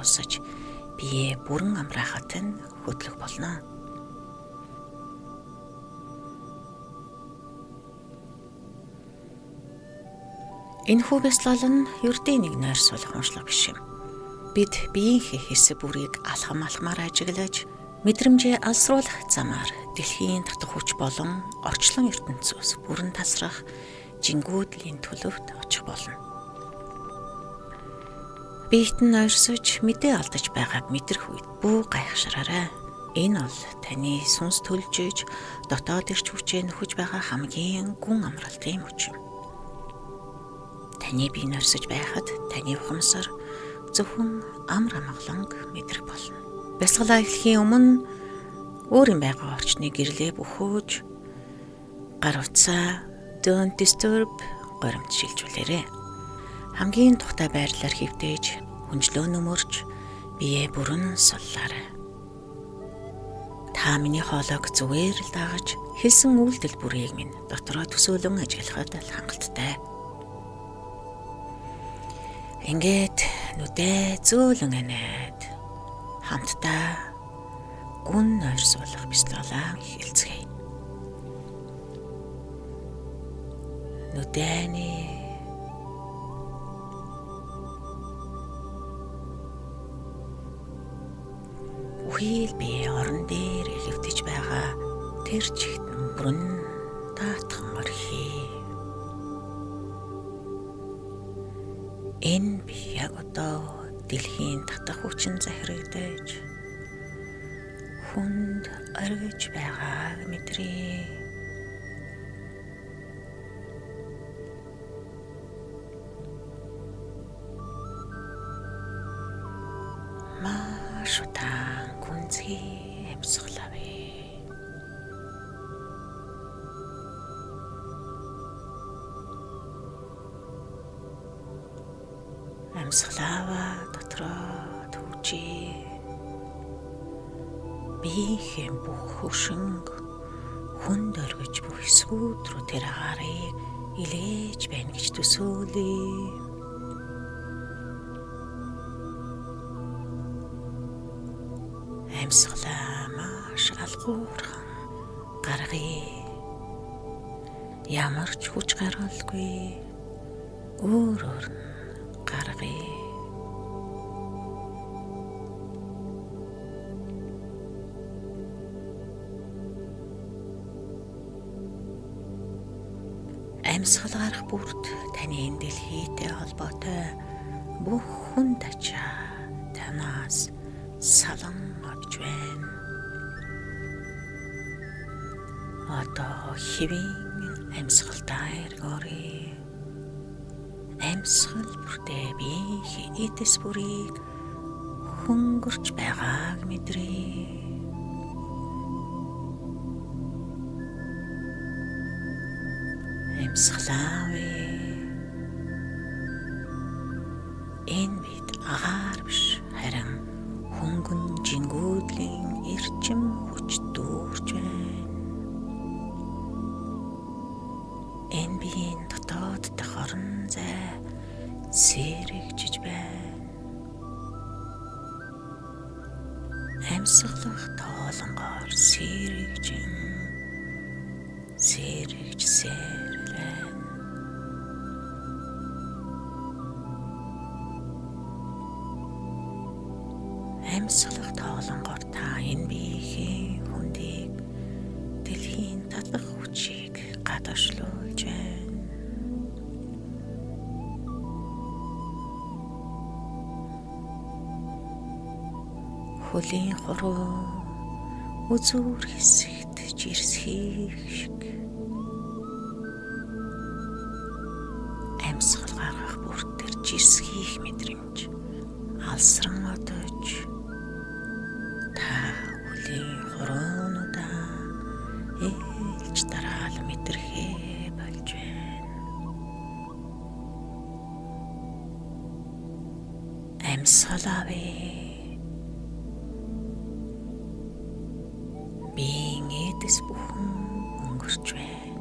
Босож биеэ бүрэн амраахад нь хөдлөх болно. Энэхүү бясалгал нь ердийн нэг нойрсуулах уншлага биш юм. Бид биеийнхээ хэсэг бүрийг алхам алхмаар ажиглаж, мэдрэмжээ алсруулах замаар дэлхийн татах хүч болон орчлон ертөнцөөс бүрэн тасрах жингүүдлийн төлөвт очих болно. Биет нь ойрсож мэдээ алдаж байгааг мэдрэх үед бүү гайхшраарай. Энэ бол таны сүнс төлжиж дотоод эрч хүчээ нөхөж байгаа хамгийн гүн амралтын мөч юм. Таны бие нойрсож байхад таны ухамсар зөвхөн амар амгаланг мэдрэх болно. Бясалгалаа эхлэхийн өмнө өөр юм байгаа орчныг гэрлээ бөхөөж гар утсаа don't disturb горимд шилжүүлээрэй. Хамгийн тухтай байрлалаар хэвтээж, хүнжлөө нөмөрч, биеэ бүрэн суллаарай. Та миний хоолойг зүгээр л дагаж, хэлсэн үйлдэл бүрийг минь дотроо төсөөлөн ажиглахад хангалттай. Ингээд нүдээ зөөлөн анаад хамтдаа гүн нойрсуулах бясалгалаа эхэлцгээе. Нүдэний бүхий л бие орон дээр хэвтэж байгаа тэр чигт нь бүрэн даатхан орхий. Энэ би яг одоо дэлхийн татах хүчин захирагдаж хүнд оргиж байгааг мэдрээ. Маш удаан гүнзгий амьсгал авъя. Амьсгалааваа дотроо түвжээ. Биеийн бүх хөшинг хүнд оргиж бүх хэсгүүд рүү тэр агаарыг илээж байна гэж төсөөлье. Амьсгалаа маш алгуурхан гаргая. Ямар ч хүч гаргалгүй өөр өөр нь гаргая. Амьсгал гарах бүрт таны энэ дэлхийтэй холбоотой бүх хүн тачаа танаас салан авч байна. Одоо хэвийн амьсгалдаа эргээрэй. Амьсгал бүртээ биеийн эдэс бүрийг хөнгөрч байгааг мэдрээ. Амьсгалаавэ. Энэ бид агаар биш харин хөнгөн жингүүдлийн эрчим хүч дүүрч байна. Энэ биеийн дотоод дах орон зай сэрэгжиж байна. Амьсгалах тоолонгоор сэрэгжин сэрэгжсээр байна. Амьсгалах тоолонгоор та энэ биеийн хүндийг дэлхийн татах хүчийг гадагшлуулж байна. Хөлийн хуруу үзүүр хэсэгт жирсхийх шиг амьсгал гаргах бүрт тэр жирсхийх мэдрэмж алсран одож та хөлийн хуруунуудаа ээлж дараал мэдрэхээ болж байна. Амьсгал авъя. Биеийн эдэс бүхэн өнгөрч байна.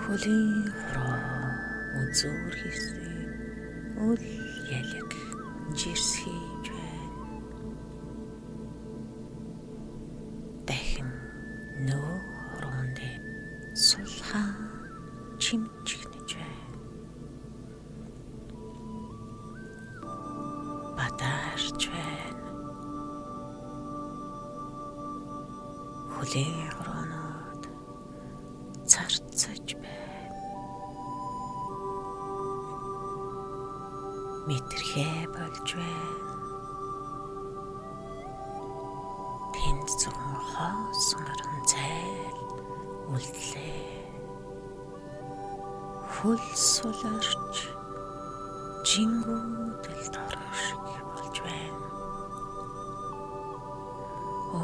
Хөлийн хуруу зөөр хэсэг үл ялэг жирсхийж байна. Дахин нөгөө хуруун дээр сулхаа чимчгнэж байна. Бадаарч байна. Хүлээ хуруунууд царцаж байна. Мэдрэхээ болж байна. Тэнд зөвхөн хоосон орон зайл үлдлээ. Хөл суларч жингүүдэлд орох шиг болж байна.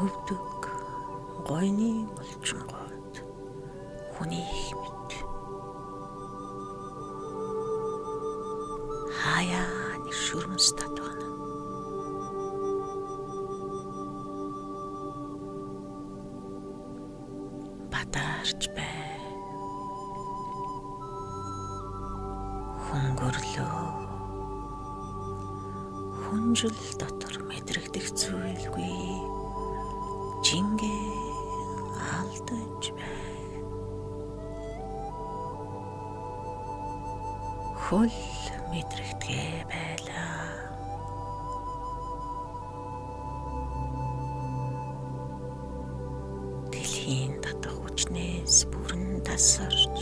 Өвдөг гойны булчингууд хүний их мэт. Хаяа нэг шүрмэс татвана. Бадаарч байна. Хөнгөрлөө. Хүнжил дотор мэдрэгдэх зүйлгүй. Жингээ алдаж байна. Хөл мэдрэгдэгэ байлаа. Дэлхийн татах хүчнээс бүрэн тасарч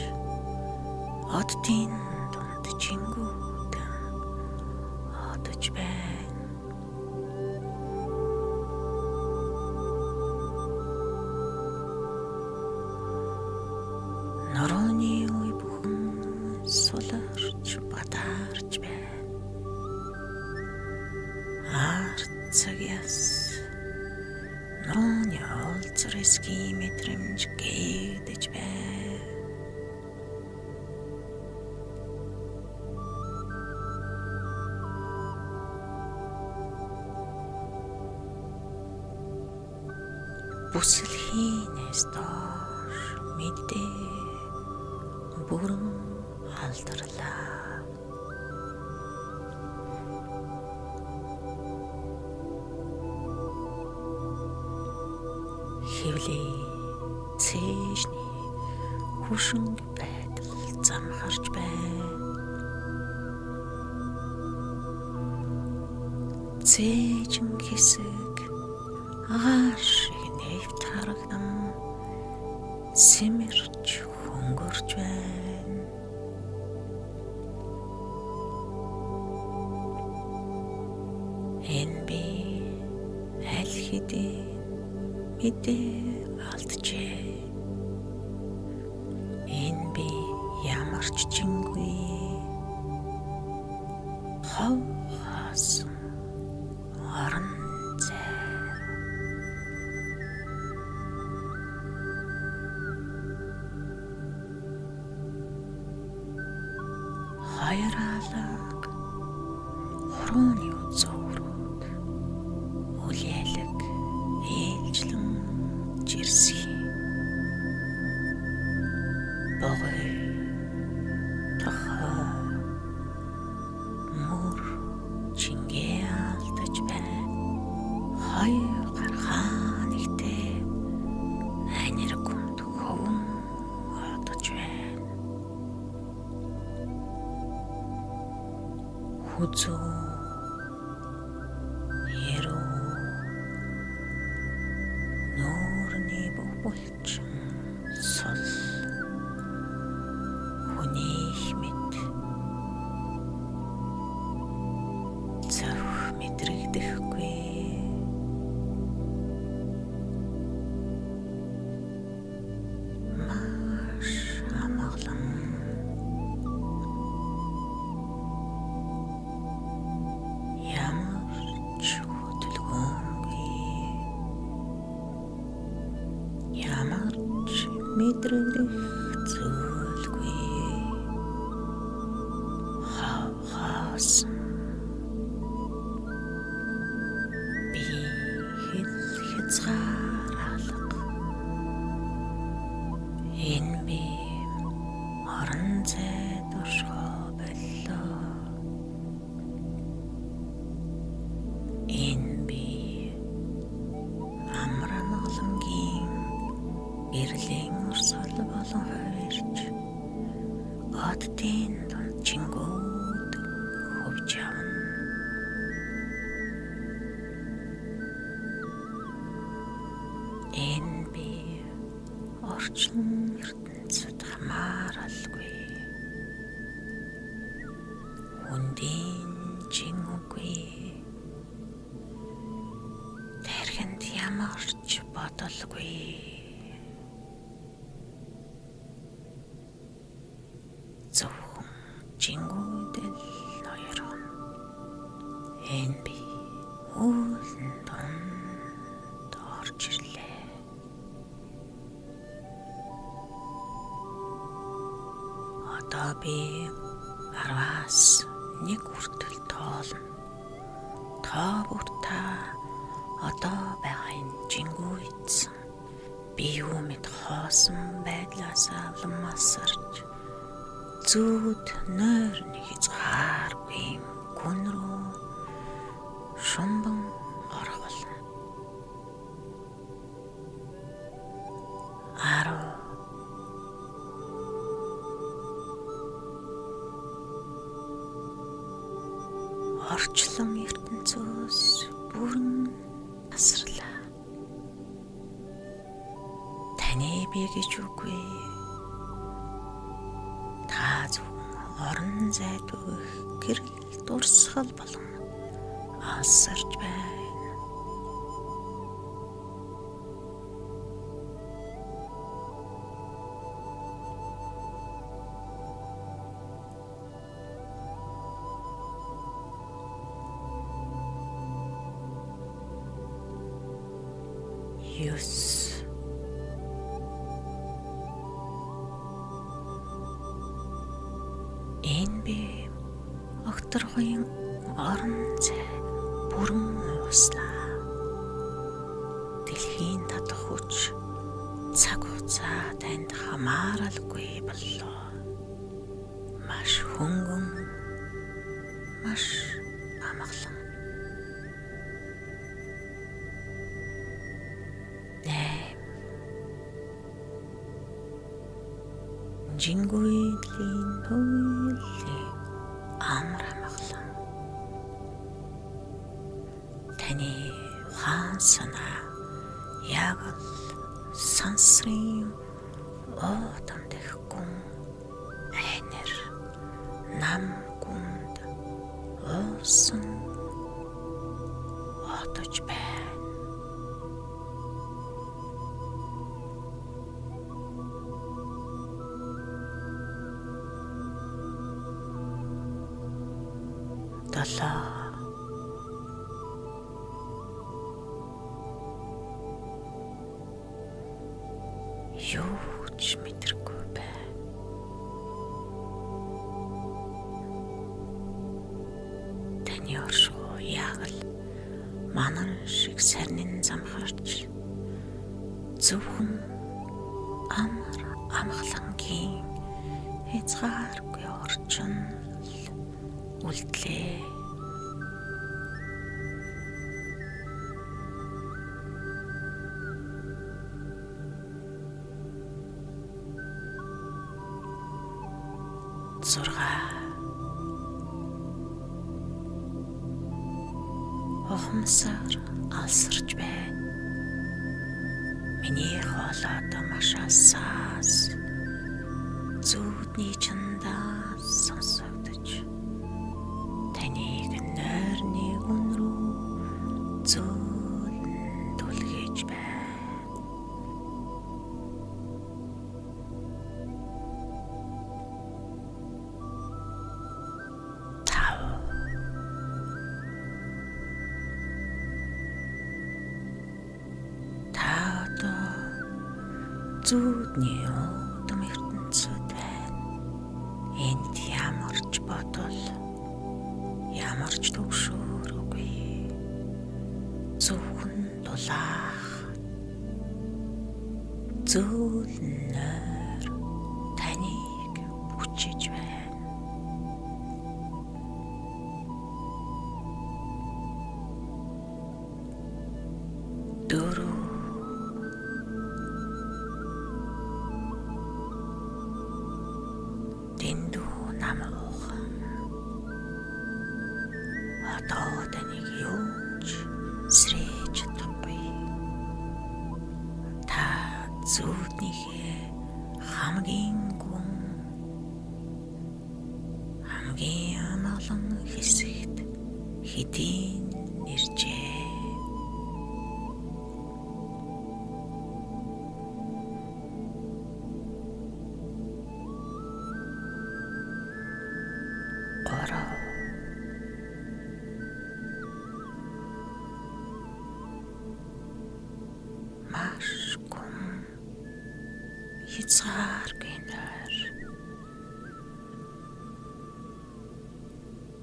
оддын дунд жингүүдэн одож байна. Норооны үе бүхэн суларч бадаарч байна. Ард цаг яс норооны уулзар эсгийн мэдрэмж гээдэж байна. Бүсэлхийнээс доош мэдээ бүрэн алдарлаа. Хэвлээ цээжний хүшинг байдал замхарч байна. Цээжин хэсэг агаар шиг нэвт харагдан сэмэрч хөнгөрч байна. Энэ би аль хэдийн мэдээ алджээ. Энэ би ямар ч жингүй. Хов хаасан орон зай. Хоёр алга хурууны үзүүрүүд үл ялэг ээлжлэн жирсхий. Богой тохой мөр жингээ алдаж байна. Хоёр гархаа нэгтээ анир гүмд ховон одож байна. Хүзүү яруу нүүрний бүх булчин сул хүний их мэт цөх мэдрэгдэхгүй. Маш амгалан ямар ч хөдөлгөөнгүй, ямар ч мэдрэгдэх зүйлгүй. Хав хаасан би хэл хязгаар алга. Энэ би орон зай дуршгоо зөөлөн хувирч оддын дунд жингүүд хөвж явна. Энэ би орчлон ертөнцид хамааралгүй. Хүндийн жин үгүй. Тархинд ямар ч бодолгүй. Зөвхөн жингүүдэл ноёрхон. Энэ би үүлэн дунд орж ирлээ. Одоо би 10-аас 1 хүртэл тоолно. Тоо бүр та одоо байгаа энэ жингүйдсэн би юу мэд хоосон байдлаасаа улам асарч зүүд нойрны хязгааргүй гүн рүү шумбан орох болно. 10 Орчлон ертөнцөөс бүрэн тасарлаа. Таны би гэж үгүй. Та зөвхөн орон зайд өгөх гэрэл дурсгал болон алсарч байна. 9 Энэ би огторгуйн орон зай бүрэн ууслаа. Дэлхийн татах хүч цаг хугацаа танд хамааралгүй боллоо. Маш хөнгөн, маш амгалан. 8 Жингүйдлийн туйлын амар амгалан. Таны ухаан санаа яг л сансрын уутан дэхгүй айнер нам гүнд уусан отож байна. 7 Юу ч мэдрэхгүй байна. Таны оршихуй яг л манан шиг сарнин замхарч зөвхөн амар амгалангийн хязгааргүй орчин л үлдлээ. 6 Ухамсар алсарч байна. Миний хоолой одоо маш алсаас зүүдний чандаас сонсогдож таныг нойрны гүн рүү зөөлөн түлхэж байна. 5 Та одоо зүүдний удам ертөнцид байна. Энд ямар ч бодол, ямар ч түгшүүр үгүй. Зөвхөн дулаах зөөлөн нойр таныг хүчиж байна. 4 Одоо таныг юуч сэрээж чадахгүй. Та зүүднийхээ хамгийн гүн, хамгийн амгалан хэсэгт хэдийн иржээ. Маш гүн хязгааргүй нойр.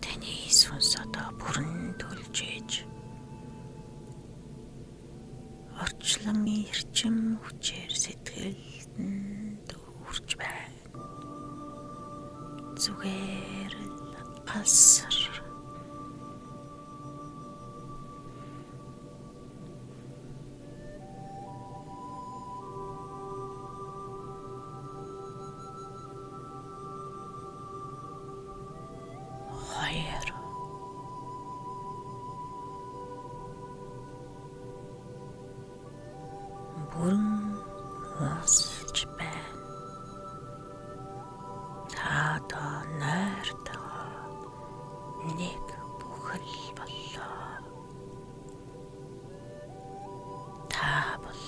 Таны сүнс одоо бүрэн төлж ээж орчлон эрчим хүчээр сэтгэлд нь дүүрч байна. Зүгээр л алсар. Хоёр. Бүрэн уусалж байна. Та одоо нойртойгоо нэг бүхэл боллоо. Та бол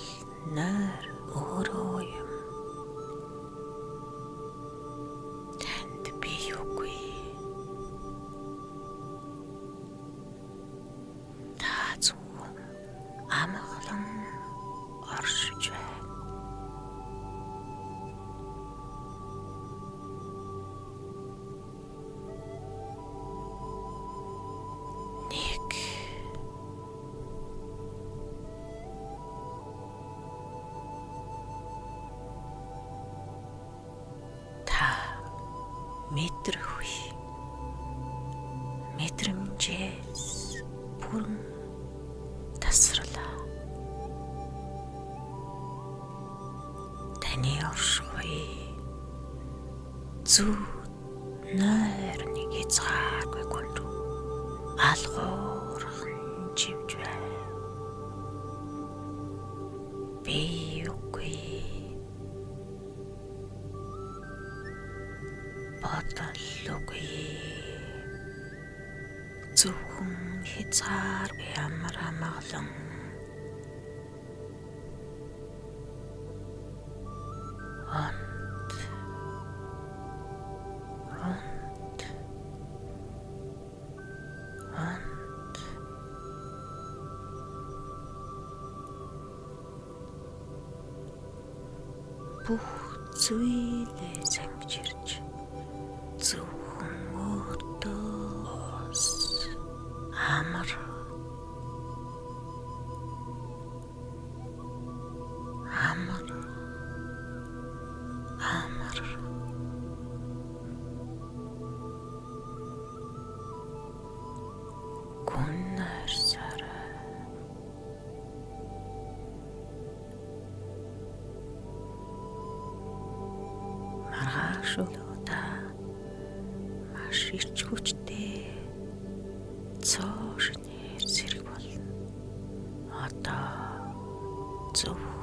нойр өөрөө юм. Танд би юугүй. Та зөвхөн амгалан оршиж байна. Нэг. Та мэдрэхгүй. Мэдрэмжээс бүрэн тасарлаа. Таны оршихуй зүүд нойр нэг хязгааргүй гүн рүү алгуурхан живж байна. Би үгүй. Бодол үгүй. Зөвхөн хязгааргүй амар амгалан. Онт. Онт. Онт. Бүх зүйлээ сангижирч зөвхөн өөртөө амар амар амар гүн нойрсорой. Маргааш өглөө та маш эрч хүчтэй цоо шинээр сэрэг болно. Одоо зөвхөн